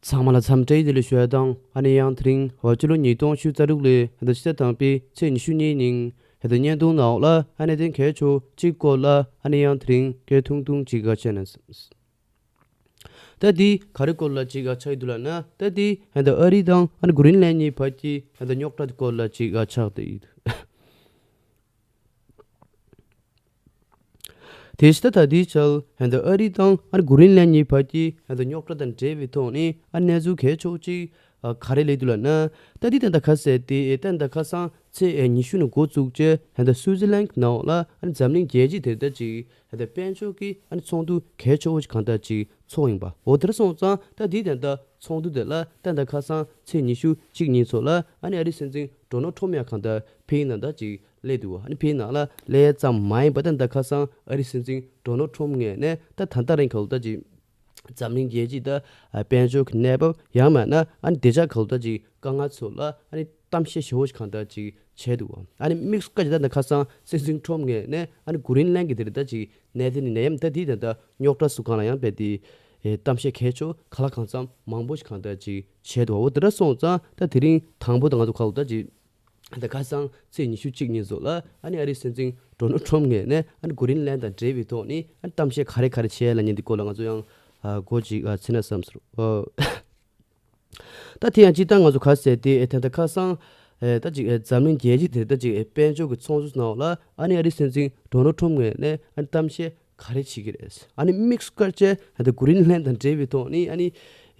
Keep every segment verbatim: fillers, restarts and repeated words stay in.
ཚང་མ་ལ་འཚམས་འདྲི་བདེ་ལེགས་ཞུ་ཡ་དང་། ཨ་ནི་ཡང་དེ་རིང་ཕྱི་ལོ་ཉིས་སྟོང་ཉི་ཤུ་རྩ་དྲུག་ལོའི་ཕྱི་ཟླ་དང་པོའི་ཚེས་ཉི་ཤུ་གཉིས་ཉིན་བརྙན་ཐུང་ནང་ལ་ཨ་ནི་གནད་དོན་གལ་ཆེ་བོ་གཅིག་སྐོར་ལ་ཨ་ནི་ཡང་དེ་རིང་སྐད་ཐུང་ཐུང་ཅིག་ཆ་ན། ད་འདི་ག་རེ་སྐོར་ལ་ཅིག་ཆགས་ཀྱི་འདུག་ལབ་ན། ད་འདི་ཨ་རི་དང་ཨ་ནི་གྷི་རིན་ལན་གཉིས་བར་གྱི་རྙོག་དྲ་སྐོར་ལ་ཅིག་ཆགས་བསྡད་ཡོད། དེ་བཞིན་ད་ལྟའི་ཆར་ཨ་རི་དང་ཨ་ནི་གྷི་རིན་ལན་གཉིས་བར་གྱི་རྙོག་དྲ་དང་འབྲེལ་བའི་ཐོག་ནས་ཨ་གནས་ཚུལ་གལ་ཆེ་བོ་གཅིག་ག་རེ་སླེབས་འདུག་ལབ་ན། ད་འདི་ད་ལྟ་ཁ་གསལ་ཏེ་ད་ལྟ་ཁ་སང་ཚེས་ཉི་ཤུ་ནས་འགོ་བཙུགས་བྱས་ད་ལྟ་སུའུ་ཙི་ལན་ནང་ལ་ཨ་ནི་འཛམ་གླིང་རྒྱལ་སྤྱིའི་དེ་ལྟ་ཅིག་ད་ལྟ་དཔལ་འབྱོར་གྱི་ཨ་ནི་ཚོགས་འདུ་གལ་ཆེ་བོ་ཞིག་གང་ལྟར་ཅིག་ཚོགས་ཡིན་པ། འོ་དེ་འདྲ་སོང་ཙང་ད་འདི་ད་ལྟ་ཚོགས་འདུ་དེ་ལ་ད་ལྟ་ཁ་སང་ཚེས་ཉི་ཤུ་གཅིག་ཉིན་ཚོགས་ལ་ཨ་ནི་ཨ་རིའི་སྲིད་འཛིན་ཌོ་ནལ་ཊམ་ཡང་གང་ལྟར་ཕིའི་ནང་ད་ཅིག་སླེབས་འདུག་ཨ་ནི་ཕིའི་ནང་ལ་སླེབས་ཙམ་མ་ཡིན་པ་ད་ལྟ་ཁ་སང་ཨ་རིའི་སྲིད་འཛིན་ཌོ་ནལ་ཊམ་ངོས་ནས་ད་ད་ལྟ་རིང་ག་ལ་ད་ཅིག་འཛམ་གླིང་རྒྱལ་སྤྱིའི་ད་དཔལ་འབྱོར་གྱི་གནས་བབ་ཡང་མིན་ན་ཨ་ནི་བདེ་འཇགས་ག་ལ་ད་ཅིག་དཀའ་ངལ་ཚོ་ལ་ཨ་ནི་གཏམ་བཤད་ཞེ་པོ་ཞིག་གང་ལྟར་ཅིག་བྱས་འདུག་ཨ་ནི་དམིགས་སུ་བཀར་ཅིག་ད་ལྟ་ཁ་སང་སྲིད་འཛིན་ཊམ་ངོས་ནས་ཨ་ནི་གྷི་རིན་ལན་གྱི་དེ་རེད་ད་ཅིག་གནད་དོན་ནི་ནད་ཡམས་ད་དེའི་ད་ལྟ་རྙོག་དྲ་སུ་གང་ལ་ཡང་རྦད་དེ་གཏམ་བཤད་གལ་ཆེ་ག་ལ་གང་འཚམ་མང་པོ་ཞིག་གང་ལྟར་ཅིག་བྱས་འདུག་འོ་དེ་འདྲ་སོང་ཙང་ད་དེ་རིང་དང་པོ་ད་ང་ཚོ་ག་ལ་ད་ཅིག་ད་ཁ་སང་ཚེས་ཉི་ཤུ་གཅིག་ཉིན་ཚོགས་ལ་ཨ་ནི་ཨ་རིའི་སྲིད་འཛིན་ཌོ་ནལ་ཊམ་ངོས་ནས་ཨ་ནི་གྷི་རིན་ལན་དང་འབྲེལ་བའི་ཐོག་ནས་ཨ་ནི་གཏམ་བཤད་ག་རེ་ག་རེ་བྱས་ལབ་མཁན་འདི་སྐོར་ལ་ང་ཚོ་ཡང་མགོ་ཅིག་ཚིག་ན་བསམ་སོང་། ད་དེ་ཡང་སྤྱིར་བཏང་ང་ཚོ་ག་ཟེར་ཏེ་ད་ལྟ་ཁ་སང་ད་ཅིག་འཛམ་གླིང་རྒྱལ་སྤྱི་དེ་ད་ཅིག་དཔལ་འབྱོར་གྱི་ཚོགས་འདུ་ནང་ལ་ཨ་ནི་ཨ་རིའི་སྲིད་འཛིན་ཌོ་ནལ་ཊམ་ངོས་ནས་ཨ་ནི་གཏམ་བཤད་ག་རེ་བྱེད་ཀྱི་རེད། ཨ་ནི་དམིགས་སུ་བཀར་བྱས་ད་གྷི་རིན་ལན་དང་འབྲེལ་བའི་ཐོག་ནས་ཨ་ནི་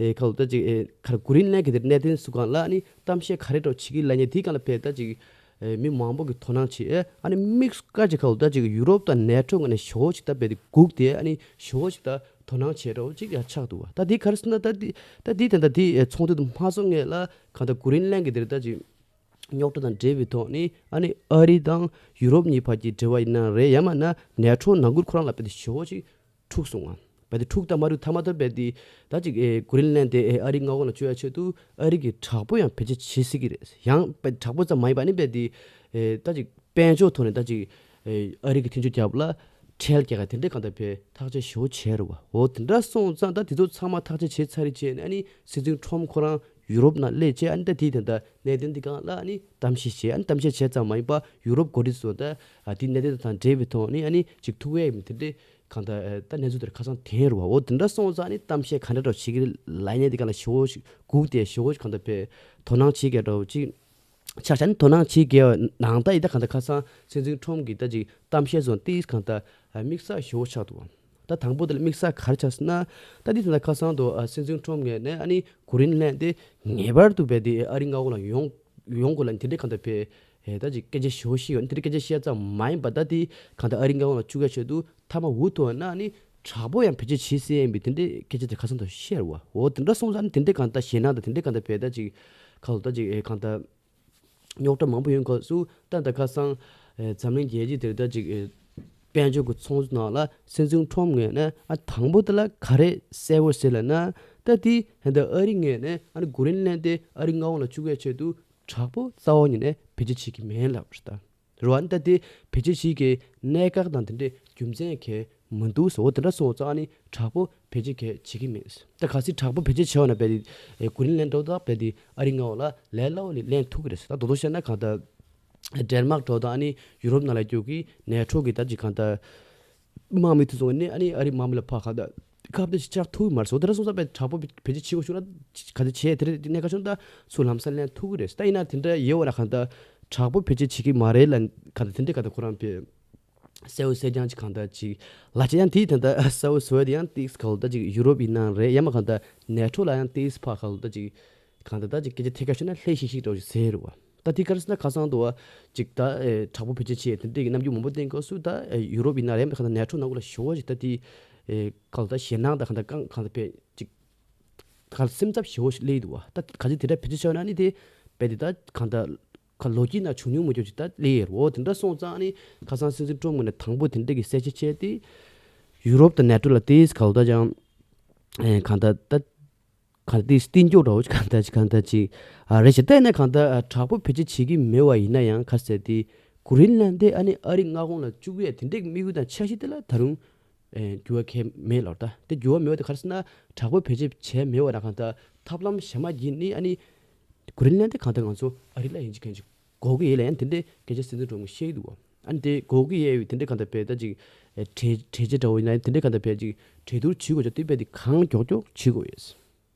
ཨེ་ཁ་ལོ་ད་ཅིག་ཨེ་ཁ་གྷི་རིན་ལན་གྱི་དེར་གནད་དོན་སུ་གང་ལ་ཨ་ནི་གཏམ་བཤད་ག་རེ་འདྲ་བྱེད་ཀྱི་ལབ་མཁན་དེའི་སྒང་ལ་ཕེབས་ད་ཅིག་ཨེ་མི་མང་པོ་གིས་དོ་སྣང་བྱེད། ཨ་ནི་དམིགས་སུ་བཀར་བྱས་ཁ་ལོ་ད་ཅིག་ཡུ་རོབ་དང་ནེ་ཊོ་ངོས་ནས་ཞེ་པོ་ཅིག་ད་རྦད་དེ་སྒུག་སྟེ་ཨ་ནི་ཞེ་པོ་ཅིག་ད་དོ་སྣང་བྱེད་འདྲ་བོ་ཅིག་ཡང་ཆགས་འདུག་བ། ད་དེ་ག་རེ་ཟེར་ན་ད་དེ་ད་དེ་ད་ད་དེ་ཨེ་ཚོགས་འདུ་དེ་མ་ཚོགས་སྔོན་ལ་གང་ལྟར་གྷི་རིན་ལན་གྱི་དེར་ད་ཅིག་རྙོག་དྲ་དང་འབྲེལ་བའི་ཐོག་ནས་ཨ་ནི་ཨ་རི་དང་ཡུ་རོབ་གཉིས་བར་གྱི་འབྲེལ་བ་ཡིན་ན་རེད། ཡང་མིན་ན་ནེ་ཊོ་ནང་ཁུལ་ཁོ་རང་ལ་རྦད་དེ་ཞེ་པོ་ཅིག་འཁྲུག་སོང་ང་། རྦད་དེ་འཁྲུག་ད་མ་འཁྲུག་ཐ་མ་ད་རྦད་དེ་ད་ཅིག་ཨེ་གྷི་རིན་ལན་དེ་ཨེ་ཨ་རིའི་མངའ་ཁོངས་ལ་བཅུག་ཡ་ཆེད་དུ་ཨ་རི་གིས་དྲག་པོ་ཡང་བེད་སྤྱོད་བྱེད་སྲིད་ཀྱི་རེད། ཡང་རྦད་དྲག་པོ་ཙམ་མ་ཡིན་པ་ཨ་ནི་རྦད་དེ་ཨེ་ད་ཅིག་དཔལ་འབྱོར་ཐོག་ནས་ད་ཅིག་ཨེ་ཨ་རི་གི་མཐུན་ཕྱོགས་རྒྱབ་ལ་ཁྲལ་རྒྱག་ག་དེ་འདྲའི་གང་ལྟར་བས་ཐག་གཅོད་ཞེ་པོ་བྱས་རེད་བ། འོ་དེ་འདྲ་སོང་ཙང་ད་དེ་ཚོ་ཚང་མ་ཐག་གཅོད་བྱས་ཚར་རེད་བྱས་ནས་ཨ་ནི་སྲིད་འཛིན་ཊམ་ཁོ་རང་ཡུ་རོབ་ནང་སླེབས་བྱས་ཨ་ནི་ད་དེའི་དོན་དག་གནད་དོན་འདི་སྒང་ལ་ཨ་ནི་གཏམ་བཤད་བྱས། ཨ་ནི་གཏམ་བཤད་བྱས་ཙམ་མ་ཡིན་པ་ཡུ་རོབ་འགོ་ཁྲིད་ཚོ་ད་ཨ་དེའི་གནད་དོན་དང་འབྲེལ་བའི་ཐོག་ནས་ཨ་ནི་ཅིག་ཐུག་ཡས་ཡིན་དེ་འདྲའི་གང་ལྟར་ཨ་ད་གནས་ཚུལ་དེར་ཁ་སང་ཐོན་རེད་བ། འོ་དེ་འདྲ་སོང་ཙང་ཨ་ནི་གཏམ་བཤད་ག་འདྲ་འདྲ་བྱེད་ཀྱི་རེད་ལབ་མཁན་འདི་སྒང་ལ་ཞེ་པོ་ཞིག་སྒུག་སྟེ་ཞེ་པོ་ཞིག་གང་ལྟར་བས་དོ་སྣང་བྱེད་མཁན་འདྲ་བོ་ཅིག་ཆགས་ཆགས་ནི་དོ་སྣང་བྱེད་དགོས་པ་ནང་ལྟར་ཡིན། ད་གང་ལྟར་ཁ་སང་སྲིད་འཛིན་ཊམ་གྱི་ད་ཅིག་གཏམ་བཤད་སོང་ཏིས་གང་ལྟར་དམིགས་བསལ་ཞེ་པོ་ཆགས་འདུག་ད་དང་པོ་དེ་ལ་དམིགས་བསལ་ག་རེ་ཆགས་ཟེར་ན། ད་འདི་དེ་ལ་ཁ་སང་དུ་སྲིད་འཛིན་ཊམ་ངོས་ནས་ཨ་ནི་གྷི་རིན་ལན་དེ་ངེས་པར་དུ་བས་དེ་ཨ་རིའི་མངའ་ཁོངས་ལ་ཡོང་ཡོང་དགོས་ལ་དེ་འདྲའི་གང་ལྟར་བས་ད་ཅིག་སྐད་ཆ་ཞེ་པོ་བཤད་ཡོད། དེ་འདྲའི་སྐད་ཆ་བཤད་ཙམ་མ་ཡིན་པ་ད་དེ་གང་ལྟར་ཨ་རིའི་མངའ་ཁོངས་ལ་བཅུག་ཡ་ཆེད་དུ་མཐའ་མ་འུ་ཐུག་ན་ཨ་ནི་དྲག་པོ་ཡང་བེད་སྤྱོད་བྱེད་སྲིད་ཡིན་པའི་དེ་འདྲའི་སྐད་ཆ་དེ་ཁ་སང་དུ་བཤད་རེད་བ། འོ་དེ་འདྲ་སོང་ཙང་ཨ་ནི་དེ་འདྲའི་གང་ལྟར་ཞེད་སྣང་དང་དེ་འདྲའི་གང་ལྟར་བས་ད་ཅིག་ཁ་ལོ་ད་ཅིག་ཨེ་གང་ལྟར་རྙོག་དྲ་མང་པོ་ཡོང་སྐབས་སུ་ད་ལྟ་ཁ་སང་ཨེ་འཛམ་གླིང་རྒྱལ་སྤྱི་དེར་ད་ཅིག་ཨེ་དཔལ་འབྱོར་གྱི་ཚོགས་འདུ་ནང་ལ་སྲིད་འཛིན་ཊམ་ངོས་ནས་ཨ་དང་པོ་དེ་ལ་ག་རེ་གསལ་པོ་ཟེར་ལབ་ན། ད་དེ་ད་ལྟ་ཨ་རི་ངོས་ནས་ཨ་ནི་གྷི་རིན་ལན་དེ་ཨ་རི་མངའ་ཁོངས་ལ་བཅུག་ཡའི་ཆེད་དུ་དྲག་པོ་རྩ་བ་ཉིད་ནས་བེད་སྤྱོད་བྱེད་ཀྱི་མེད་ལབ་རེད་ད། རེད་བ། ད་དེ་བེད་སྤྱོད་བྱེད་ཀྱི་གནད་འགག་དང་དེ་འདྲའི་རྒྱུ་མཚན་གང་མི་འདུག་ཟེར། འོ་དེ་འདྲ་སོང་ཙང་ཨ་ནི་དྲག་པོ་བེད་སྤྱོད་གང་བྱེད་ཀྱི་མེད། ད་གལ་སྲིད་དྲག་པོ་བེད་སྤྱོད་བྱས་པ་ན་རྦད་དེ་ཨེ་གྷི་རིན་ལན་འདྲ་བོ་ད་རྦད་དེ་ཨ་རི་མངའ་ཁོངས་ལ་ལས་སླ་བོ་ལས་ལེན་ཐུབ་ཀྱི་རེད་ཟེར། ད་དོ་དོ་བཤད་ན་གང་ལྟར་ཌེན་མཱག་འདྲ་བོ་དང་ཨ་ནི་ཡུ་རོབ་ནང་ལ་རྒྱུག་གི་ནེ་ཊོ་གི་ད་ཅིག་གང་ལྟར་དམག་མི་དེ་ཚོ་ནི་ཨ་ནི་ཨ་རི་དམག་མི་ལ་ཕར་གང་ལྟར་ཁ་གཏད་ཅིག་བཅག་ཐུབ་ཀྱི་མ་རེད་ཟེར། འོ་དེ་འདྲ་སོང་ཙང་རྦད་དྲག་པོ་བེད་སྤྱོད་བྱེད་དགོས་བྱུང་ན་གང་ལྟར་བྱས་དེ་རེད། གནད་འགག་བྱུང་ན་ད་ཚུར་ལམ་སང་ལེན་ཐུབ་ཀྱི་རེད། ད་ཡིན་ན་དེ་འདྲ་ཡོད་པ་ན་གང་ལྟར་དྲག་པོ་བེད་སྤྱོད་བྱེད་ཀྱི་མ་རེད་ལ་གང་ལྟར་དེ་འདྲ་གང་ལྟར་ཁོ་རང་བས་གསལ་པོ་གསལ་རྐྱང་ཅིག་གང་ལྟར་ཅིག་ལབ་བྱས། ཡང་དེའི་དོན་དག་གསལ་པོ་བཟོ་ཡ་དེ་ཡང་ཏིག་གང་ལྟར་ཅིག་ཡུ་རོབ་ཡིན་ན་རེད། ཡང་མ་གང་ལྟར་ནེ་ཊོ་ལ་ཡང་ཏིག་ཕར་གང་ལྟར་ཅིག་གང་ལྟར་ད་ཅིག་སྐད་ཆ་ཐད་ཀར་ཤོད་ན་ལྷད་ཤིག་ཤིག་འདྲ་བོ་ཞིག་ཟེར་རེད་བ། ད་དེ་ག་རེ་ཟེར་ན་ཁ་སང་དུ་བ་ཅིག་ད་ཨེ་དྲག་པོ་བེད་སྤྱོད་བྱས་དེ་འདྲའི་རྣམ་འགྱུར་མང་པོ་བསྟན་སྐབས་སུ་ད་ཨེ་ཡུ་རོབ་ཡིན་ན་རེད། མ་གང་ལྟར་ནེ་ཊོ་ནང་ཁུལ་ལ་ཞེ་པོ་ཅིག་ད་དེ་ཨེ་གང་ལྟར་ཞེད་སྣང་དང་གང་ལྟར་གང་གང་ལྟར་བས་ཅིག་གང་ལྟར་སེམས་འཚབ་ཞེ་པོ་ཞིག་སླེབས་འདུག་བ། ད་ག་ཚོད་དེ་འདྲ་བེད་སྤྱོད་བྱས་ན་ནི་དེ་རྦད་དེ་ད་གང་ལྟར་ག་ལོ་རྒྱུས་ནང་བྱུང་མྱོང་མི་འདྲ་བོ་ཅིག་ད་སླེབས་ཡོད་རེད་བ། འོ་དེ་འདྲ་སོང་ཙང་ནི་ཁ་སང་སྲིད་འཛིན་ཊམ་ངོས་ནས་དང་པོ་དེ་འདྲ་གི་གསལ་བཤད་བྱས་ཏེ་ཡུ་རོབ་དང་ནེ་ཊོ་ལ་དེས་ག་ལ་ད་ཅང་ཨེ་གང་ལྟར་ད་གང་ལྟར་དེ་བསྟུན་སྐྱོག་འདྲ་བོ་ཅིག་གང་ལྟར་ཅིག་གང་ལྟར་ཅིག་ཨ་རེད་ཤག་ད་ཡིན་ན་གང་ལྟར་ཨ་དྲག་པོ་བེད་སྤྱོད་བྱེད་ཀྱི་མེད་པ་ཡིན་ན་ཡང་ཁ་གསལ་དེ་གྷི་རིན་ལན་དེ་ཨ་ནི་ཨ་རི་མངའ་ཁོངས་ལ་བཅུག་ཡས་དེ་འདྲའི་དམིགས་ཡུལ་དང་འཆར་གཞི་དེ་ལ་ད་རུང་ ཨེ་འགྱུར་བ་གང་ཡང་མེད་ལབ་རེད། ད་དེ་འགྱུར་བ་མེད་པ་དེ་ག་རེ་ཟེར་ན། དྲག་པོ་བེད་སྤྱོད་བྱས་མེད་པ་ན་གང་ལྟར་ཐབས་ལམ་གཞན་མ་བརྒྱུད་ནས་ཨ་ནི་གུ་རིན་ལན་དེ་གང་ལྟར་ང་ཚོ་ཨ་རི་ལ་ཡིན་གཅིག་མིན་གཅིག་དགོས་ཀྱི་ཡོད་ལབ་ཡང་དེ་འདྲའི་སྐད་ཆ་སྲིད་འཛིན་ཊམ་གྱིས་བཤད་ཀྱི་འདུག་བ། ཨ་ནི་དེ་དགོས་ཀྱི་ཡོད་པའི་དེ་འདྲའི་གང་ལྟར་བེད་ད་ཅིག་ཨེ་གྲོས་གྲོས་ཆོད་འདྲ་བོ་ཡིན་ན་ཡང་དེ་འདྲའི་གང་ལྟར་བེད་ཅིག་གྲོས་བསྡུར་བྱེད་དགོས་ཆོག་དེ་བེད་དེ་གང་མགྱོགས་མགྱོགས་བྱེད་དགོས་ཡོད།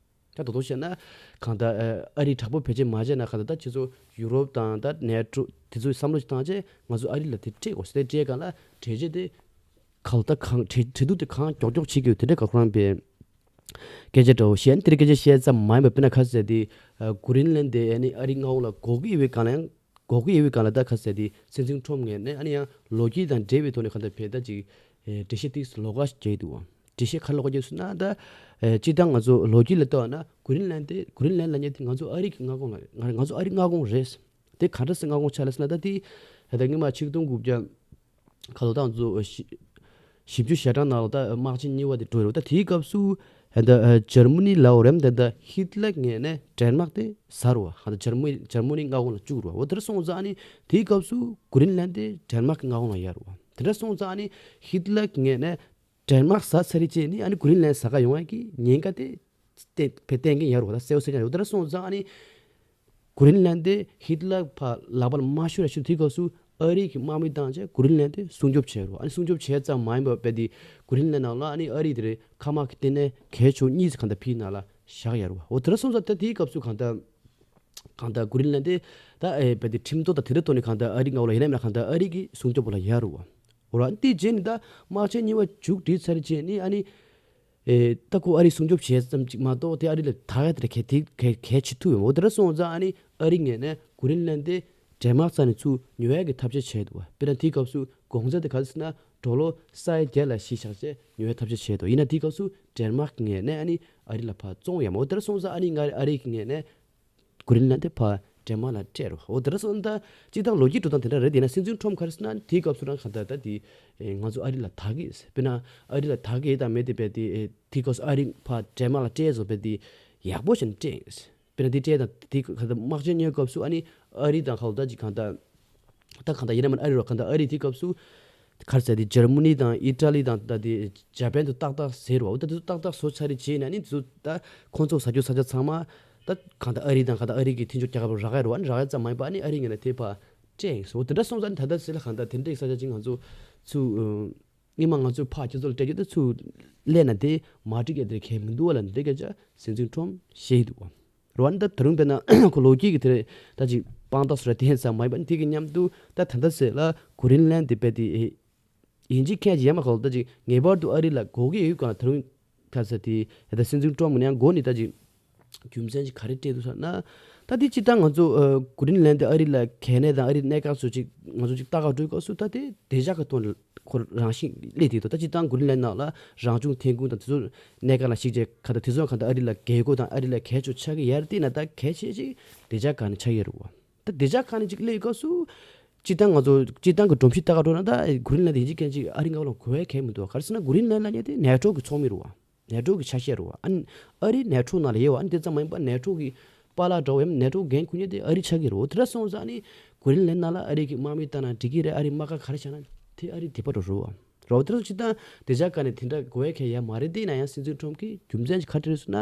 ད་དོ་དོ་བཤད་ན་གང་ལྟར་ཨ་རི་དྲག་པོ་བེད་སྤྱོད་མ་བྱས་ན་གང་ལྟར་ད་ཁྱེད་ཚོ་ཡུ་རོབ་དང་ད་ནེ་ཊོ་དེ་ཚོས་བསམ་བློ་ཞིག་བཏང་བྱས་ང་ཚོ་ཨ་རི་ལ་དེ་སྤྲད་དགོས་ཟེར། དེ་སྤྲད་གང་ལ་གྲོས་ཆོད་དེ་གང་ལྟར་གང་གྲོས་གྲོས་བསྡུར་དེ་གང་མགྱོགས་མགྱོགས་བྱེད་དགོས་དེ་འདྲ་ག་ཁོ་རང་པའི་སྐད་ཆ་འདྲ་བོ་བཤད། དེ་འདྲ་སྐད་ཆ་བཤད་ཙམ་མ་ཡིན་པར་དཔེར་ན་ག་ཟེར་དེ་ཨ་གུ་རིན་ལན་དེ་ཨ་ནི་ཨ་རི་མངའ་ཁོངས་ལ་དགོས་ཀྱི་ཡོད་པའི་སྒང་ལ་ཡང་དགོས་ཀྱི་ཡོད་པའི་སྒང་ལ་ད་ག་ཟེར་དེ་སྲིད་འཛིན་ཊམ་ངོས་ནས་ཨ་ནི་ཡང་ལོ་རྒྱུས་དང་འབྲེལ་བའི་ཐོག་ནས་གང་ལྟར་བེད་ད་ཅིག་ཨེ་འགྲེལ་བཤད་ཏིག་ཙམ་ལོགས་ཀ་ཞིག་བརྒྱབ་འདུག་བ། འགྲེལ་བཤད་ག་རེ་ལོགས་ཀ་བརྒྱབ་ཟེར་ན་ད་ཨེ་སྤྱིར་བཏང་ང་ཚོ་ལོ་རྒྱུས་ལ་ལྟོས་ན་གུ་རིན་ལན་དེ་གུ་རིན་ལན་ལབ་མཁན་དེ་ང་ཚོ་ཨ་རི་གི་མངའ་ཁོངས་ལ་ང་ང་ཚོ་ཨ་རི་མངའ་ཁོངས་རེད། དེ་ག་འདྲ་སེ་མངའ་ཁོངས་ཆགས་ལ་ཟེར་ན་ད་དེ་ད་སྔོན་མ་ཆིག་སྟོང་དགུ་བརྒྱ་ག་ལོ་ད་ང་ཚོ་ཞི་བཞི་བཅུ་ཞེ་གྲངས་ནང་ལ་ད་དམག་ཆེན་གཉིས་པ་དེ་འགྲོ་ཡོད་རེད། ད་དེའི་སྐབས་སུ་ད་འཇར་མ་ནི་ལབ་དགོས་རེད། ད་ཧི་ཏི་ལར་ངོས་ནས་ཌེན་མཱག་དེ་ཟ་རེད་བ། ད་འཇར་མ་འཇར་མ་ནི་མངའ་ཁོངས་ལ་བཅུག་རེད་བ། འོ་དེ་འདྲ་སོང་ཙང་ཨ་ནི་དེའི་སྐབས་སུ་གུ་རིན་ལན་དེ་ཌེན་མཱག་གི་མངའ་ཁོངས་ལ་ཡོད་རེད་བ། དེ་འདྲ་སོང་ཙང་ཨ་ནི་ཧི་ཏི་ལར་ངོས་ནས་ཌེན་མཱག་ཟ་ཚར་རྗེས་ནི་ཨ་ནི་གུ་རིན་ལན་ཟ་ག་ཡོང་ཡ་གི་ཉེན་ཁ་དེ་བསྟན་བསྟན་གྱི་ཡོད་རེད་བ། ད་གསལ་པོ་གསལ་རྐྱང་རེད། འོ་དེ་འདྲ་སོང་ཙང་ཨ་ནི་གུ་རིན་ལན་དེ་ཧི་ཏི་ལར་ཕར་ལག་པ་ལ་མ་ཤོར་ཡ་ཤོར་དུས་སྐབས་སུ་ཨ་རི་གི་དམག་མི་བཏང་བྱས་གུ་རིན་ལན་དེ་སྲུང་སྐྱོབ་བྱས་རེད་བ། ཨ་ནི་སྲུང་སྐྱོབ་བྱས་ཙམ་མ་ཡིན་པར་རྦད་དེ་གུ་རིན་ལན་ནང་ལ་ཨ་ནི་ཨ་རི་དེ་རེད་མཁའ་དམག་གི་ལྟེ་གནས་གལ་ཆེ་བ་གཉིས་ཙམ་གང་ལྟར་ཕིའི་ནང་ལ་བཞག་ཡོད་རེད་བ། འོ་དེ་འདྲ་སོང་ཙང་ད་དེའི་སྐབས་སུ་གང་ལྟར་གང་ལྟར་གུ་རིན་ལན་དེ་ད་ཨེ་རྦད་དེ་ཁྲིམས་ཐོག་དང་དེ་འདྲ་ཐོག་ནས་གང་ལྟར་ཨ་རི་མངའ་ཁོངས་ལ་ཡིན་ན་མིན་ན་གང་ལྟར་ཨ་རི་གི་སྲུང་སྐྱོབ་ལ་ཡོད་རེད་བ། འོ་ར་དེ་རྗེས་ནས་ད་དམག་ཆེན་གཉིས་པ་མཇུག་སྒྲིལ་ཚར་རྗེས་ནས་ཨ་ནི་ཨེ་ད་ཁོ་ཨ་རི་སྲུང་སྐྱོབ་བྱས་ཙམ་ཅིག་མ་གཏོགས་དེ་ཨ་རི་ལ་དག་ཡ་དེ་གལ་དེ་གལ་གལ་ཆེ་ཐུབ་ཡོད། འོ་དེ་འདྲ་སོང་ཙང་ཨ་ནི་ཨ་རི་ངོས་ནས་གུ་རིན་ལན་དེ་ཌེན་མཱག་རྩ་ནས་ཚུར་ཉོ་ཡ་གི་ཐབས་ཤེས་བྱས་འདུག་བ། དཔེར་ན་དེའི་སྐབས་སུ་གོང་ཚད་དེ་ག་ཚོད་ཟེར་ན་ཌོ་ལར་ས་ཡ་བརྒྱད་ལ་གཞི་བཞག་བྱས་ཉོ་ཡ་ཐབས་ཤེས་བྱས་འདུག་ཡིན་ན་དེའི་སྐབས་སུ་ཌེན་མཱག་ངོས་ནས་ཨ་ནི་ཨ་རི་ལ་ཕར་བཙོང་ཡ་མ། འོ་དེ་འདྲ་སོང་ཙང་ཨ་ནི་ང་ཨ་རི་གི་ངོས་ནས་གུ་རིན་ལན་དེ་ཕར་ཌེན་མཱག་ལ་སྤྲད་རོགས། འོ་དེ་འདྲ་སོང་ཙང་ད་སྤྱིར་བཏང་ལོ་རྒྱུས་འགྲོ་སྟངས་དེ་འདྲ་རེད། དེ་ཡིན་ན་སྲིད་འཛིན་ཊམ་ག་རེ་ཟེར་ན་དེའི་སྐབས་སུ་རང་ག་ད་ད་དེ་ཨེ་ང་ཚོ་ཨ་རི་ལ་དག་གི་ཡོད་ཟེར། དཔེར་ན་ཨ་རི་ལ་དག་གི་ཡོད་དང་མེད་དེ་རྦད་དེ་ཨེ་དེའི་སྐབས་སུ་ཨ་རི་ཕར་ཌེན་མཱག་ལ་སྤྲད་ཚོ་རྦད་དེ་ཡག་པོ་བྱས་ནས་སྤྲད་ཡོད་ཟེར། དཔེར་ན་དེ་སྤྲད་དང་དེ་ག་ད་དམག་ཆེན་གཉིས་སྐབས་སུ་ཨ་ནི་ཨ་རི་དང་ག་ལ་ད་ཅིག་གང་ད་ད་གང་ད་ཡིན་ན་མིན་ཨ་རི་རོ་གང་ད་ཨ་རི་དེའི་སྐབས་སུ་ག་རེ་ཟེར་དེ་འཇར་མ་ནི་དང་ཨི་ཊ་ལི་དང་ད་དེ་ཇ་པན་དུ་ཏག་ཏག་ཟེར་བ། འོ་ད་དེ་ཚོ་ཏག་ཏག་བཟོ་ཚར་རེ་བྱས་ན་ནི་དེ་ཚོ་ད་ཁོང་ཚོ་ཟ་རྒྱུ་ཟ་ཆ་ཚང་མ་ད་གང་ད་ཨ་རི་དང་གང་ད་ཨ་རི་གི་མཐུན་ཕྱོགས་རྒྱལ་ཁབ་རག་གི་རེད་བ། ཨ་ནི་རག་ཡ་ཙམ་མ་ཡིན་པ་ཨ་ནི་ཨ་རི་ངོས་ནས་དེ་ཕར་སྤྲད་ཡིན་ཟེར། འོ་དེ་འདྲ་སོང་ཙང་ད་ལྟ་ཟེར་ལ་གང་ད་དེ་འདྲའི་ས་ཆ་ཅིག་ང་ཚོ་ཚུར་ཨ་སྔོན་མ་ང་ཚོས་ཕར་ཁྱེད་ཚོ་ལ་སྤྲད་རྒྱུ་དེ་ཚུར་སླེབས་ན་དེ་མ་འགྲིག་ཡ་དེ་གལ་མི་འདུག་བ་ལབ་ནས་དེ་སྐད་ཆ་སྲིད་འཛིན་ཊམ་བཤད་ཀྱི་འདུག་བ། རེད་བ། ཨ་ནི་ད་ད་རུང་དཔེར་ན་ཁོ་ལོ་རྒྱུས་ཀྱི་དེ་རེད་ད་ཅིག་དཔང་རྟགས་སུ་རེད་དེ་ཙམ་མ་ཡིན་པ་ནི་དེ་གི་མཉམ་དུ་ད་ད་ལྟ་ཟེར་ལ་གུ་རིན་ལན་དེ་རྦད་དེ་ཡིན་གཅིག་མིན་གཅིག་ཡང་མ་གོ་ད་ཅིག་ངེས་པར་དུ་ཨ་རི་ལ་དགོས་ཀྱི་ཡོད་ག་ལ། ད་རུང་ག་ས་དེ་ད་སྲིད་འཛིན་ཊམ་ནས་ཡང་འགོ་ནས་ད་ཅིག་རྒྱུ་མཚན་ཅིག་ག་རེ་སྤྲད་འདུག་ཟེར་ན། ད་དེ་སྤྱིར་བཏང་ང་ཚོ་ཨ་གུ་རིན་ལན་དེ་ཨ་རི་ལ་གལ་གནད་དང་ཨ་རིའི་གནད་འགག་ཚོ་ཅིག་ང་ཚོ་ཅིག་ལྟ་ག་འགྲོ་སྐབས་སུ་ད་དེ་བདེ་འཇགས་ཀྱི་ཐོག་ནས་ཁོ་རང་བཞིན་སླེབས་དེ་འདུག་ད་སྤྱིར་བཏང་གུ་རིན་ལན་ནང་ལ་རང་བྱུང་ཐོན་ཁུངས་དང་དེ་ཚོ་གནད་འགག་ལ་གཞིགས་བྱས་ག་ད་དེ་ཚོ་གང་ལྟར་ཨ་རི་ལ་དགོས་མཁོ་དང་ཨ་རི་ལ་གལ་ཆེ་ཆགས་ཀྱི་ཡོད་རེད། དེ་ན་ད་གལ་ཆེ་ཅིག་བདེ་འཇགས་སྒང་ནས་ཆགས་ཀྱི་ཡོད་རེད་བ། ད་བདེ་འཇགས་སྒང་ནས་ཅིག་སླེབས་སྐབས་སུ་སྤྱིར་བཏང་ང་ཚོ་སྤྱིར་བཏང་གི་སྒྲོམ་གཞི་ལྟ་ག་འགྲོ་ན་ད་གུ་རིན་ལན་དེ་ཡིན་གཅིག་མིན་གཅིག་ཨ་རི་མངའ་ཁོངས་ལ་དགོས་ཡ་གལ་མི་འདུག་ག་རེ་ཟེར་ན་གུ་རིན་ལན་ལབ་མཁན་དེ་ནེ་ཊོ་གི་ཚོགས་མི་རེད་བ། ནེ་ཊོ་གི་ཆ་ཤས་རེད་བ། ཨ་ནི་ཨ་རི་ནེ་ཊོ་ནང་ལ་ཡོད་བ། ཨ་ནི་དེ་ཙམ་མ་ཡིན་པར་ནེ་ཊོ་གི་པཱ་ལགས་འདྲ་བོ་ཡང་ནེ་ཊོ་འགན་འཁུར་མཁན་དེ་ཨ་རི་ཆགས་ཀྱི་རེད་བ། དེ་འདྲ་སོང་ཙང་ཨ་ནི་གུ་རིན་ལན་ནང་ལ་ཨ་རི་གི་དམག་མི་བཏང་ན་འགྲིག་གི་རེད། ཨ་རི་དམག་སྒར་ག་རེ་བཞག་ན་དེ་ཨ་རི་དེ་པ་འགྲོ་རེད་བ། རེད་བ། དེ་འདྲ་སོང་ཙང་བདེ་འཇགས་སྒང་ནས་དེ་འདྲ་དགོས་ཡ་གལ་ཡ་མ་རེད། དེ་ཡིན་ན་ཡང་སྲིད་འཛིན་ཊམ་གིས་རྒྱུ་མཚན་ཅིག་ག་རེ་རེད་ཟེར་ན།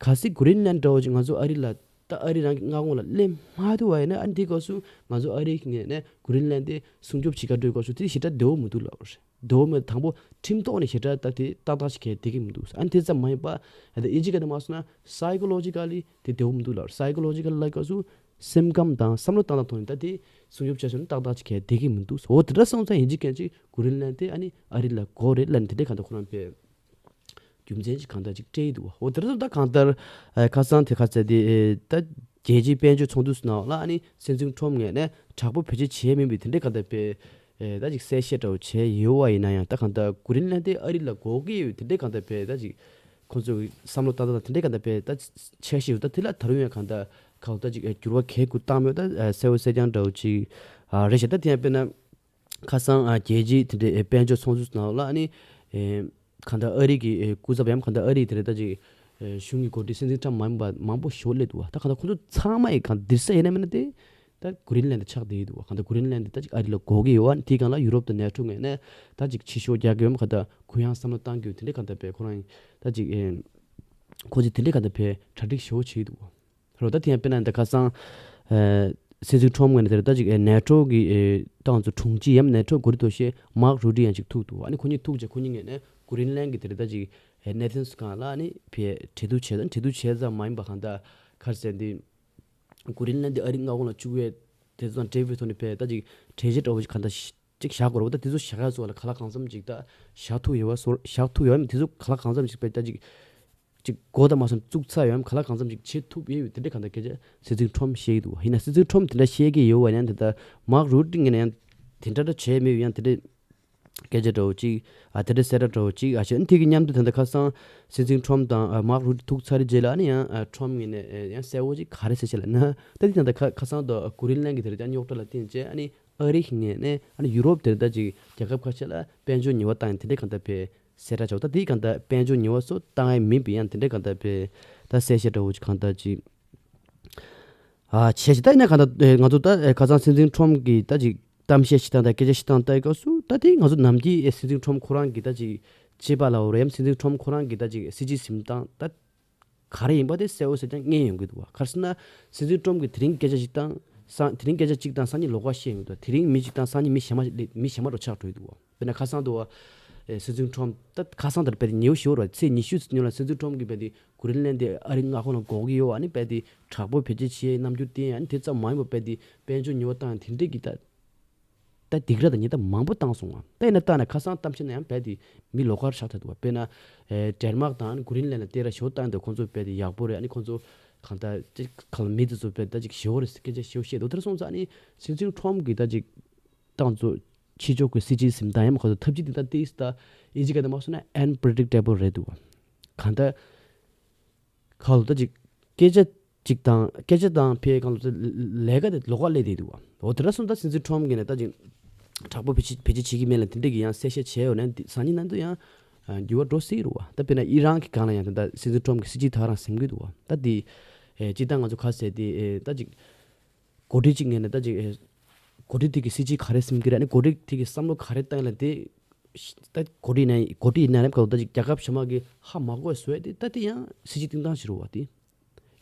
གལ་སྲིད་གུ་རིན་ལན་འདྲ་བོ་ཅིག་ང་ཚོ་ཨ་རི་ལ་ད་ཨ་རི་རང་གི་མངའ་ཁོངས་ལ་སླེབས་མ་ཐུབ་པ་ཡིན་ན། ཨ་ནི་དེའི་སྐབས་སུ་ང་ཚོ་ཨ་རི་གི་ངོས་ནས་གུ་རིན་ལན་དེ་སྲུང་སྐྱོབ་བྱེད་ག་འགྲོའི་སྐབས་སུ་དེ་ཞེ་དྲག་བདེ་བོ་མི་འདུག་ལབ་རེད། བདེ་བོ་མེད། དང་པོ་ཁྲིམས་ཐོག་ནས་ཞེ་དྲག་ད་དེ་ཏག་ཏག་ཅིག་གལ་བདེ་གི་མི་འདུག་ཨ་ནི་དེ་ཙམ་མ་ཡིན་པ་ད་ད་ཨིན་ཇི་སྐད་དུ་མ་སོང་ན་སའི་ཀོ་ལོ་ཇི་ཀ་ལི་དེ་བདེ་བོ་མི་འདུག་ལབ་རེད། སའི་ཀོ་ལོ་ཇི་ཀ་ལི་ལབ་སྐབས་སུ་སེམས་ཁམས་དང་བསམ་བློ་བཏང་སྟངས་ཐོག་ནས་ད་དེ་སྲུང་སྐྱོབ་བྱས་སོང་ན་ཏག་ཏག་ཅིག་གལ་བདེ་གི་མི་འདུག་འོ་དེ་འདྲ་སོང་ཙང་ཨིན་ཇི་སྐད་ཅིག་གུ་རིན་ལན་དེ་ཨ་ནི་ཨ་རི་ལ་དགོས་རེད་ལབ་ནས་དེ་འདྲའི་གང་ལྟར་ཁོ་རང་པའི་རྒྱུ་མཚན་ཅིག་གང་ལྟར་ཅིག་སྤྲད་ཀྱི་འདུག་འོ་དེ་འདྲ་སོང་ད་གང་ལྟར་ཨ་ཁ་སང་དེ་ཁ་ཚ་དེ་ཨེ་ད་རྒྱལ་སྤྱིའི་དཔལ་འབྱོར་ཚོགས་འདུ་ནང་ལ་ཨ་ནི་སྲིད་འཛིན་ཊམ་ངོས་ནས་དྲག་པོ་བེད་སྤྱོད་བྱས་མིན་པའི་དེ་འདྲའི་གང་ལྟར་པའི་ཨེ་ད་ཅིག་གསལ་བཤད་འདྲ་བོ་བྱས་ཡོད་པ་ཡིན་ན་ཡང་། ད་གང་ལྟར་གུ་རིན་ལན་དེ་ཨ་རི་ལ་དགོས་ཀྱི་ཡོད་དེ་འདྲའི་གང་ལྟར་པའི་ད་ཅིག་ཁོང་ཚོའི་བསམ་བློ་ཏག་ཏག་དང་དེ་འདྲའི་གང་ལྟར་པའི་ད་འཆར་གཞི་ཡོད། ད་དེ་ལ་ད་རུང་ཡང་གང་ལྟར་གང་ལྟར་ཅིག་ཨེ་འགྱུར་བ་གལ་དགུ་བཏང་མེད། ད་ཨེ་གསལ་པོ་གསལ་རྐྱང་འདྲ་བོ་ཅིག་ཨ་རེད་ཤག་ད་དེ་ཡང་དཔེར་ན། ཁ་སང་ཨ་རྒྱལ་སྤྱིའི་དེ་འདྲའི་ཨེ་དཔལ་འབྱོར་ཚོགས་འདུ་ནང་ལ་ཨ་ནི་ཨེ་གང་ལྟར་ཨ་རི་གི་ཨེ་སྐུ་ཚབ་ཡང་གང་ལྟར་ཨ་རི་དེ་འདྲའི་ད་ཅིག་ཨེ་གཞུང་གི་འགོ་ཁྲིད་སྲིད་འཛིན་ཁྲ་མང་པ་མང་པོ་ཞིག་སླེབས་འདུག་བ། ད་གང་ལྟར་ཁོ་ཚོ་ཚང་མ་ཡི་གང་འདིར་ས་ཡིན་ན་མིན་ན་དེ་ ད་གྷི་རིན་ལན་ཌི་ཆགས་བསྡད་ཡོད་འདུག་བ། གང་ལྟར་གྷི་རིན་ལན་ཌི་ད་ཅིག་ཨ་རི་ལ་དགོས་ཀྱི་ཡོད་བ། དེའི་སྒང་ལ་ཡུ་རོབ་དང་ནེ་ཊོ་ངོས་ནས་ད་ཅིག་ཕྱི་ཤོག་རྒྱག་གི་ཡོད་མ། གང་ལྟར་གུ་ཡངས་བསམ་བློ་བཏང་གི་ཡོད། དེ་འདྲའི་གང་ལྟར་བས་ཁོ་རང་ད་ཅིག་ཨེ་ཁོ་ཚོས་དེ་འདྲའི་གང་ལྟར་བས་གྲ་སྒྲིག་ཞེ་པོ་བྱས་འདུག་བ། རོ་ད་དེ་ཡང་དཔེར་ན་ད་ཁ་སང་ཨེ་སྲིད་འཛིན་ཊོམ་ངོས་ནས་དེར་ད་ཅིག་ཨེ་ནེ་ཊོ་གི་ཨེ་ཏང་ཙུའུ་དྲུང་ཆེ་ཡམ་ནེ་ཊོ་འགོ་ཁྲིད་ཐོག་ཤེས་མཱག་རུ་ཏི་ཡང་ཅིག་ཐུག་འདུག། ཨ་ནི་ཁོ་གཉིས་ཐུག་རྗེས་ཁོ་གཉིས་ངོས་ནས་གྷི་རིན་ལན་ཌི་གི་དེར་ད་ཅིག་ཨེ་གནད་དོན་སུ་གང་ལ་ཨ་ནི་ཕེ་གྲོས་བསྡུར་བྱས། ད་གྲོས་བསྡུར་བྱས་ཙམ་མ་ཡིན་པ་གང་ལྟར་ག་རེ་ཟེར་འདི། གྷི་རིན་ལན་ཌི་ཨ་རིའི་མངའ་ཁོངས་ལ་བཅུག་ཡས་དེ་ཚོ་དང་འབྲེལ་བའི་ཐོག་ནས་ཕེ་ད་ཅིག་གྲོས་གཞི་འདྲ་བོ་ཞིག་གང་ལྟར་ཅིག་བཞག་དགོས་རེད་བ། ད་དེ་ཚོ་བཞག་ཡ་ཚོ་ལ་གང་ལ་གང་འཚམ་ཅིག་ད་བཞག་ཐུབ་ཡོད་བ། བཟོ་བཞག་ཐུབ་ཡོད་བ། དེ་ཚོ་གང་ལ་གང་འཚམ་ཅིག་ཕེ་ད་ཅིག་ཅིག་མགོ་དང་མ་སོང་བཙུགས་ཚར་ཡོད་བ། གང་ལ་གང་འཚམ་ཅིག་བྱེད་ཐུབ་ཡོད་བ། དེ་འདྲ་གང་ལྟར་སྐད་ཆ་སྲིད་འཛིན་ཊོམ་བཤད་ཀྱི་འདུག་བ། ཡིན་ན་སྲིད་འཛིན་ཊོམ་དེ་འདྲ་བཤད་ཀྱི་ཡོད་བ། ཡང་དེ་ལྟར་མཱག་རུ་ཏི་ངོས་ནས་ཡང་དེ་འདྲ་ད་བྱས་མེད་ཡང་དེ་འདྲ་སྐད་ཆ་འདྲ་བོ་ཅིག་ཨ་དེ་འདྲ་གསལ་བསྒྲགས་འདྲ་བོ་ཅིག་ཨ་བྱས། ཨ་ནི་དེ་གི་མཉམ་དུ་ད་ལྟ་ཁ་སང་སྲིད་འཛིན་ཊོམ་དང་ཨ་མཱག་རུ་ཏི་ཐུག་ཚར་རྗེས་ལ་ཨ་ནི་ཡང་ཨ་ཊོམ་ངོས་ནས་ཨ་ཡང་གསལ་བོ་ཅིག་ག་རེ་ཟེར་བྱས་ལབ་ན། ད་དེ་ད་ལྟ་ཁ་ཁ་སང་དུ་གྷི་རིན་ལན་ཌི་གི་དེ་རིང་ད་རྙོག་དྲ་ལ་བརྟེན་བྱས་ཨ་ནི་ཨ་རི་གི་ངོས་ནས་ཨ་ནི་ཡུ་རོབ་དེར་ད་ཅིག་རྒྱལ་ཁབ་ཁ་ཤས་ལ་དཔལ་འབྱོར་ཉེས་པ་བཏང་ཡ་དེ་འདྲའི་གང་ལྟར་ཕེ་གསལ་བསྒྲགས་བྱས། ད་དེའི་གང་ལྟར་དཔལ་འབྱོར་ཉེས་པ་སོགས་བཏང་ཡ་མིན་པའི་ཡང་དེ་འདྲའི་གང་ལྟར་ཕེ་ད་གསལ་བཤད་འདྲ་བོ་ཅིག་གང་ལྟར་ཅིག་ཨ་བྱས་ཤིག་ད་ཡིན་ན་གང་ལྟར་ཨེ་ང་ཚོ་ད་ཨེ་ཁ་སང་སྲིད་འཛིན་ཊོམ་གྱིས་ད་ཅིག་གཏམ་བཤད་བྱེད་སྟངས་དང་སྐད་ཆ་བཤད་སྟངས་ལྟ་ཡི་སྐབས་སུ་ད་དེ་ང་ཚོ་ནམ་རྒྱུན་ཨེ་སྲིད་འཛིན་ཊོམ་ཁོ་རང་གི་ད་ཅིག་བྱེད་པ་ལ་འོ་རེམ། སྲིད་འཛིན་ཊོམ་ཁོ་རང་གི་ད་ཅིག་སྲིད་ཇུས་འཛིན་སྟངས་ད་ག་རེ་ཡིན་པ་དེ་གསལ་བོ་གསལ་རྐྱང་རྙེད་ཡོང་གི་འདུག་བ། ག་རེ་ཟེར་ན་སྲིད་འཛིན་ཊོམ་གྱིས་དེ་རིང་སྐད་ཆ་ཞིག་བཏང་སང་། དེ་རིང་སྐད་ཆ་གཅིག་བཏང་སང་ཉིན་ལོགས་ཀ་བཤད་ཡོང་གི་འདུག། དེ་རིང་མི་གཅིག་བཏང་སང་ཉིན་མི་གཞན་མ་ལས་མི་གཞན་མ་འདྲ་ཆགས་འགྲོ་གི་འདུག་བ། དཔེར་ན་ཁ་སང་དུ་བ་ཨེ་སྲིད་འཛིན་ཊོམ་ད་ཁ་སང་དེར་དཔེ་དེ་ཉེ་བོ་ཞེ་པོ་རེད་བ། ཚེས་ཉི་ཤུ་ཙམ་སྔོན་ལ་སྲིད་འཛིན་ཊོམ་གྱིས་དཔེ་དེ་གྷི་རིན་ལན་ཌི་ཨ་རིའི་མངའ་ཁོངས་ལ་དགོས་ཀྱི་ཡོད། ཨ་ནི་དཔེ་དེ་དྲག་པོ་བེད་སྤྱོད་བྱེད་རྣམ་འགྱུར་བསྟན། ཨ་ནི་དེ་ཙམ་མ་ཡིན་པ་དཔེ་དེ་དཔལ་འབྱོར་ཉེས་པ་བཏང་དེ་འདྲས་ཀྱི་ད་ད་སྡིགས་ར་དང་ཉེས་ད་མང་པོ་བཏང་སོང་བ། ད་ཡིན་ན་ལྟ་ན་ཁ་སང་གཏམ་བཤད་ན་ཡང་དཔེ་དེ་མི་ལོགས་ཀར་ཆགས་ཐལ་འདུག་བ། དཔེར་ན་ཨེ་ཌེན་མཱག་དང་གྷི་རིན་ལན་ཌི་ལ་སྟེར་ར་ཞེ་པོ་བཏང་འདུག། ཁོང་ཚོ་དཔེ་དེ་ཡག་པོ་རེད། ཨ་ནི་ཁོང་ཚོ་གང་ལྟར་ཅིག་གང་ལ་མི་དེ་ཚོ་དཔེ་ད་ཅིག་ཞེ་པོ་རེད་སྐད་ཆ་ཞེ་པོ་བཤད་འདུག། དེར་སོང་ཙང་ཨ་ནི་སྲིད་འཛིན་ཊོམ་གྱིས་ད་ཅིག་ཏང་ཙུའུ་ཕྱི་ཕྱོགས་ཀྱི་སྲིད་ཇུས་འཛིན་སྟངས་ཡང་མ་ཁ་ཐུབ་ཅིག་དེ་ལྟ་སྟེ་ད་ཨིན་ཇི་སྐད་དུ་མ་སོང་ན་unpredictable རེད་འདུག་བ། གང་ལྟར་ཁ་ལོ་ད་ཅིག་སྐད་ཆ་ཅིག་དང་སྐད་ཆ་དང་ཕའི་གང་ལོ་ད་ལས་ཀ་དེ་ལོགས་ཀ་སླེབས་བསྡད་འདུག་བ། འོ་དེ་འདྲ་སོང་ད་སྲིད་འཛིན་ཊོམ་གྱིས་ནས་ད་ཅིག་དྲག་པོ་བེད་སྤྱོད་བེད་སྤྱོད་བྱེད་ཀྱི་མེད་ལ་དེ་འདྲས་ཀྱི་ཡང་གསལ་བཤད་བྱས་ཡོད་ན་འདི་སང་ཉིན་ནང་དུ་ཡང་ཨ་འགྱུར་བ་འགྲོ་སྲིད་རུ་བ། ད་དཔེར་ན་ཨི་རན་གྱི་སྒང་ལ་ཡང་ད་ད་སྲིད་འཛིན་ཊོམ་གྱི་སྲིད་ཇུས་ད་རང་ཟིན་གྱི་འདུག་བ། ད་འདི་ཨེ་སྤྱིར་བཏང་ང་ཚོ་ཁ་གསལ་དེ་ཨེ་ད་ཅིག་འགོ་ཁྲིད་ཅིག་ངོས་ནས་ད་ཅིག་ཨེ་འགོ་ཁྲིད་དེ་གི་སྲིད་ཇུས་ག་རེ་ཟིན་གྱི་རེད། ཨ་ནི་འགོ་ཁྲིད་དེ་གི་བསམ་བློ་ག་རེ་བཏང་ཡ་ལ་དེ་ད་འགོ་ཁྲིད་ནས་འགོ་ཁྲིད་ཡིན་ན་རེད། ག་ད་ཅིག་རྒྱལ་ཁབ་གཞན་མ་གི་ཧ་མ་གོ་བའི་བཟོ་ཡ་དེ་ད་དེ་ཡང་སྲིད་ཇུས་བཏིང་སྟངས་ཤིག་རུ་བ། དེ་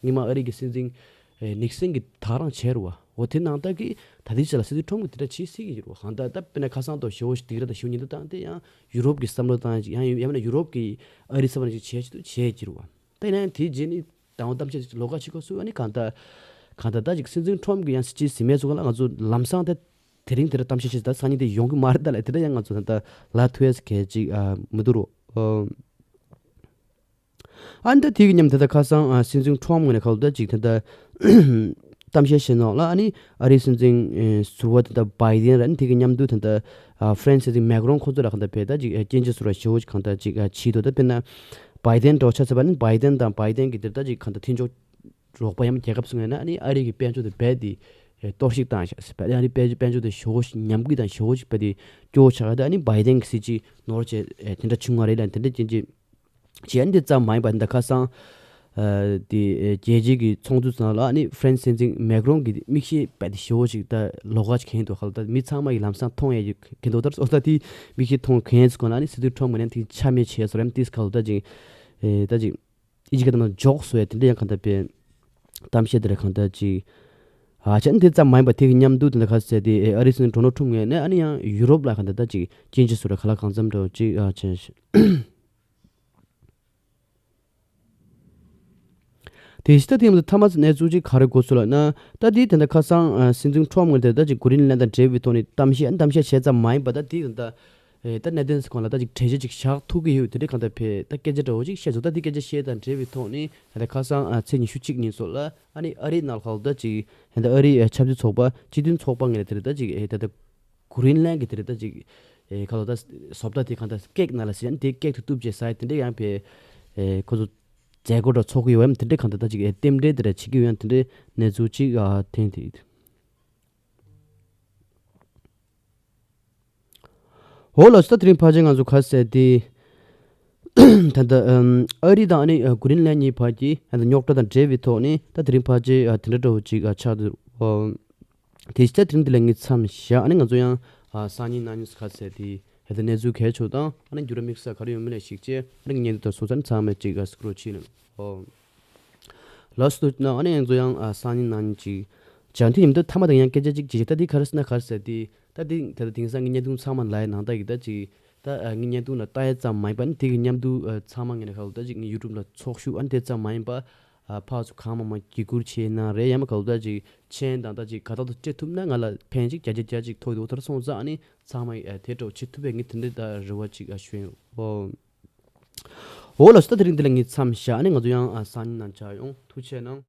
སྔོན་མ་ཨ་རི་གི་སྲིད་འཛིན་ཨེ་ནིག་སན་གྱིས་ད་རང་བྱས་རུ་བ། འོ་དེ་ནང་ལྟར་གྱི་ད་ལྟའི་ཆ་ལ་སྲིད་འཛིན་ཊོམ་གྱིས་དེ་འདྲ་བྱེད་སྲིད་ཀྱི་རུ་བ། གང་ལྟར་ད་དཔེར་ན་ཁ་སང་དུ་ཞེ་པོ་ཞིག་སྡིགས་ར་དང་ཞེ་པོ་ཉེས་འདུག་བཏང་། དེ་ཡང་ཡུ་རོབ་ཀྱི་བསམ་བློ་བཏང་ཡང་ཡང་ཡང་མིན་ན་ཡུ་རོབ་ཀྱི་ཨ་རི་བསམ་བློ་ཅིག་བྱས་ཅིག་ཏུ་བྱས་ཀྱི་རུ་བ། ད་ཡིན་ན་ཡང་དེའི་རྗེས་ནི་དང་པོ་གཏམ་བཤད་ལོགས་ཀ་བྱེད་དགོས་སུ་ཨ་ནི་གང་ལྟར་གང་ལྟར་ད་ཅིག་སྲིད་འཛིན་ཊོམ་གྱིས་ཡང་སྲིད་ཇུས་ཟིན་མེད་སུ་ག་ལ་ང་ཚོ་ལམ་སང་ད་དེ་རིང་དེ་འདྲ་གཏམ་བཤད་བྱས་ད་སང་ཉིན་དེ་ཡོང་གི་མ་རེད། ད་ལ་དེ་འདྲ་ཡང་ང་ཚོ་ད་ལ་ཐུ་ཨེ་སི་གལ་ཅིག་ཨ་མི་འདུག་རོ། ཨ་ནི་ད་དེ་གི་མཉམ་དེ་ད་ཁ་སང་ཨ་སྲིད་འཛིན་ཊོམ་ངོས་ནས་ཁ་ལོ་ད་ཅིག་དེ་ད་གཏམ་བཤད་བྱས་ནོག་ལ། ཨ་ནི་ཨ་རིའི་སྲིད་འཛིན་ཨེ་ཟུར་པ་དེ་ད་བྷའི་ཌེན་ར་ཨ་ནི་དེ་གི་མཉམ་དུ་དེ་ད་ཨ་ཧྥ་རན་སི་སྲིད་འཛིན་མེག་རོན་ཁོ་ཚོ་ལ་གང་ལྟར་བས་ད་ཅིག་ཨ་སྐྱོན་བརྗོད་ཟུར་པ་ཞེ་པོ་ཅིག་གང་ལྟར་ཅིག་ཨ་བྱས་འདུག། ད་དཔེར་ན་བྷའི་ཌེན་འདྲ་བོ་ཆ་མཚོན་པ་ནི་བྷའི་ཌེན་དང་བྷའི་ཌེན་གི་དེ་ད་ཅིག་གང་ལྟར་མཐུན་ཕྱོགས་རོགས་པ་ཡང་རྒྱལ་ཁབ་སུ་ངོས་ན་ཨ་ནི་ཨ་རི་གི་དཔལ་འབྱོར་དེ་རྦད་དེ་ཨེ་གཏོར་བཤིག་བཏང་ཤག་ཟེར་བས། ཨ་ནི་དཔལ་དཔལ་འབྱོར་དེ་ཞེ་པོ་ཞིག་ཉམས་རྒུད་དང་ཞེ་པོ་ཞིག་རྦད་དེ་སྐྱོ་བོ་ཆགས་ཡ། ད་ཨ་ནི་བྷའི་ཌེན་གི་སྲིད་ཇུས་ནོར་བྱས་ཨེ་དེ་འདྲ་བྱུང་བ་རེད་ལ་དེ་འདྲ་ཅན་ཅིག་བྱས། ཨ་ནི་དེ་ཙམ་མ་ཡིན་པ་འདི་ཁ་སང་ཨ་དེ་ཨེ་རྒྱལ་སྤྱིའི་གི་ཚོགས་འདུ་ཚང་ལ་ཨ་ནི་ཧྥ་རན་སི་སྲིད་འཛིན་མེག་རོན་གི་མིག་ཤེལ་རྦད་དེ་ཞེ་པོ་ཞིག་ད་ལོགས་ཀ་ཅིག་གྱོན་འདུག་ཧ་ལ། ད་མི་ཚང་མ་གི་ལམ་སང་མཐོང་ཡ་ཅིག་གྱོན་འདུག། ད་སོ་ད་དེ་མིག་ཤེལ་མཐོང་གྱོན་ཚུལ་གོ་ན་ཨ་ནི་སྲིད་འཛིན་ཊོམ་གི་ནས་དེ་ཆ་མེད་བྱས་སོ་རེམ་ཏིས་ཁ་ལོ་ད་ཅིག་ཨེ་ད་ཅིག་ཨི་ཇི་ག་དམ་འཇོག་སོ་ཡ་དེ་འདྲ་ཡང་གང་ལྟར་པའི་གཏམ་བཤད་དེ་རེད། གང་ལྟར་ཅིག་ཨ་ཅན་དེ་ཙམ་མ་ཡིན་པ་དེ་གི་མཉམ་དུ་དེ་འདྲ་ཁ་ཟེར་དེ་ཨེ་ཨ་རི་སྲིད་འཛིན་ཌོ་ནལ་ཊམ་ངོས་ནས་ཨ་ནི་ཡང་ཡུ་རོབ་ལ་གང་ལྟར་ད་ཅིག་སྐྱོན་བརྗོད་སུ་ར་ག་ལ་གང་འཚམ་འདྲ་ཅིག་ཨ་ཅན་ཞིག་དེ་ཤི་ད་དེ་མ་ཐ་མ་གནས་ཚུལ་ཅིག་ག་རེ་གོ་ཚུལ་ལ་ན། ད་དེ་དེ་འདྲ་ཁ་སང་ཨ་སྲིད་འཛིན་ཊམ་ངོས་དེ་ད་ཅིག་གྷི་རིན་ལན་ཌི་དང་འབྲེལ་བའི་ཐོག་ནས་གཏམ་བཤད་གཏམ་བཤད་བྱས་ཙམ་མ་ཡིན་པ་ད་དེ་ད་ཨེ་ད་གནད་དོན་སི་ཁོང་ལ་ད་ཅིག་གྲོས་ཆོད་ཅིག་བཞག་ཐུབ་ཀྱི་ཡོད་དེ་འདྲའི་གང་ལྟར་བས་ད་སྐད་ཆ་འདྲ་བོ་ཅིག་བཤད་ཚོ། ད་དེ་སྐད་ཆ་བཤད་དང་འབྲེལ་བའི་ཐོག་ནས་ད་ཁ་སང་ཨ་ཚེས་ཉི་ཤུ་གཅིག་ཉིན་སོགས་ལ་ཨ་ནི་ཨ་རིའི་ནང་ལ་ད་ཅིག་ད་ཨ་རིའི་ཨ་ཆབ་སྲིད་ཚོགས་པ་སྤྱི་མཐུན་ཚོགས་པ་ངོས་ནས་དེ་རེད་ད་ཅིག་ཨེ་ད་ད་གྷི་རིན་ལན་གྱི་དེ་རེད་ད་ཅིག་ཨེ་ཁ་ལོ་ད་བཟོ་ལྟ་དེ་གང་ལྟར་ཀེག་ནང་ལ་ཟེར་ཡང་དེ་ཀེག་དུ་གཏུབ་བྱས་ཟ་ཡ་དེ་འདྲ་ཡང་བས་ཨེ་ཁོ་ཚོ་མཛད་སྒོ་འདྲ་ཚོགས་ཀྱི་ཡོད་ཡམ་དེ་འདྲའི་གང་ལྟར་ད་ཅིག་ཨེ་རྟེན་འབྲེལ་དེ་འདྲ་བྱེད་ཀྱི་ཡོད་ཡམ་དེ་འདྲའི་གནས་ཚུལ་ཅིག་ཨ་ཐོན་དེ། འོ་ལགས་སོ། ད་དེ་རིང་ཕལ་ཆེར་ང་ཚོ་ག་རེ་ཟེར་དེ། ད་ལྟ་ཨམ་ཨ་རི་དང་ཨ་ནི་ཨ་གྷི་རིན་ལན་གཉིས་བར་གྱི་ད་ལྟ་རྙོག་དྲ་དང་འབྲེལ་བའི་ཐོག་ནས་ད་དེ་རིང་ཕལ་ཆེར་ཨ་དེ་འདྲ་འདྲ་བོ་ཅིག་ཨ་ཆགས་འདུག། ཨོ། དེ་ཤི་ད་དེ་རིང་འདི་ལ་ངས་མཚམས་བཞག་ཨ་ནི་ང་ཚོ་ཡང་ཨ་སང་ཉིན་གནངས་ཉིན་ག་ཚད་དེ་ཧེ་ད་གནས་ཚུལ་གལ་ཆེ་དང་ཨ་ནི་འགྱུར་བ་དམིགས་བསལ་ག་རེ་ཡོད་མེད་ལ་ཞིག་བྱས་ཨ་ནི་ངས་འདི་ལྟར་སོ་ཚར་ནི་ཚང་མས་ཅིག་ཨ་སྐུ་རོགས་བྱས་ནས་ཨོ། ལགས་སོ་ན་ཨ་ནི་ང་ཚོ་ཡང་ཨ་སང་ཉིན་གནངས་ཉིན་ཅིག་བྱང་ཐུན་ཉིན་ཐོ་མཐའ་མ་དང་ཡང་སྐད་ཆ་ཅིག་བྱེད་ད་འདི་ག་རེ་ཟེར་ན་ག་རེ་ཟེར་དེ་ད་འདི་ད་ད་དེང་སང་གི་བརྙན་ཐུང་ཚང་མ་ལའི་ནང་ད་གི་ད་ཅིག་ད་ཨ་ངའི་བརྙན་ཐུང་ལ་ལྟ་ཡ་ཙམ་མ་ཡིན་པ་ནི་དེ་གི་མཉམ་དུ་ཨ་ཚང་མ་ངས་ན་ཁ་ལོ་ད་ཅིག་ངའི་ཡུ་ཊུབ་ལ་ཚོགས་ཞུགས་ཨ་ནི་དེ་ཙམ་མ་ཡིན་པ་ཨ་ཕར་ཚུར་གང་མང་མང་བརྒྱུད་བསྐུར་བྱས་ན་རེད་ཡ་མ་ཁ་ལོ་ད་ཅིག་མཆན་དང་ད་ཅིག་ག་ད་ད་སྤྲད་ཐུབ་ན་ང་ལ་ཕན་ཅིག་བརྒྱ་ཆ་བརྒྱ་ཅིག་ཐོགས་འདུག་ད་སོང་ཙང་ཨ་ནི་ཚང་མ་ཨ་དེ་འདྲ་བྱེད་ཐུབ་པའི་ངས་དེ་འདྲ་ད་རེ་བ་ཅིག་ཨ་ཞུ་ཡིན། ཨོ་ལགས་སོ་ད་དེ་རིང་འདི་ལ་ངས་མཚམས་བཞག་ཨ་ནི་ང་ཚོ་ཡང་ཨ་སང་ཉིན་ནང་མཇལ་ཡོང་། ཐུགས་རྗེ་གནང་།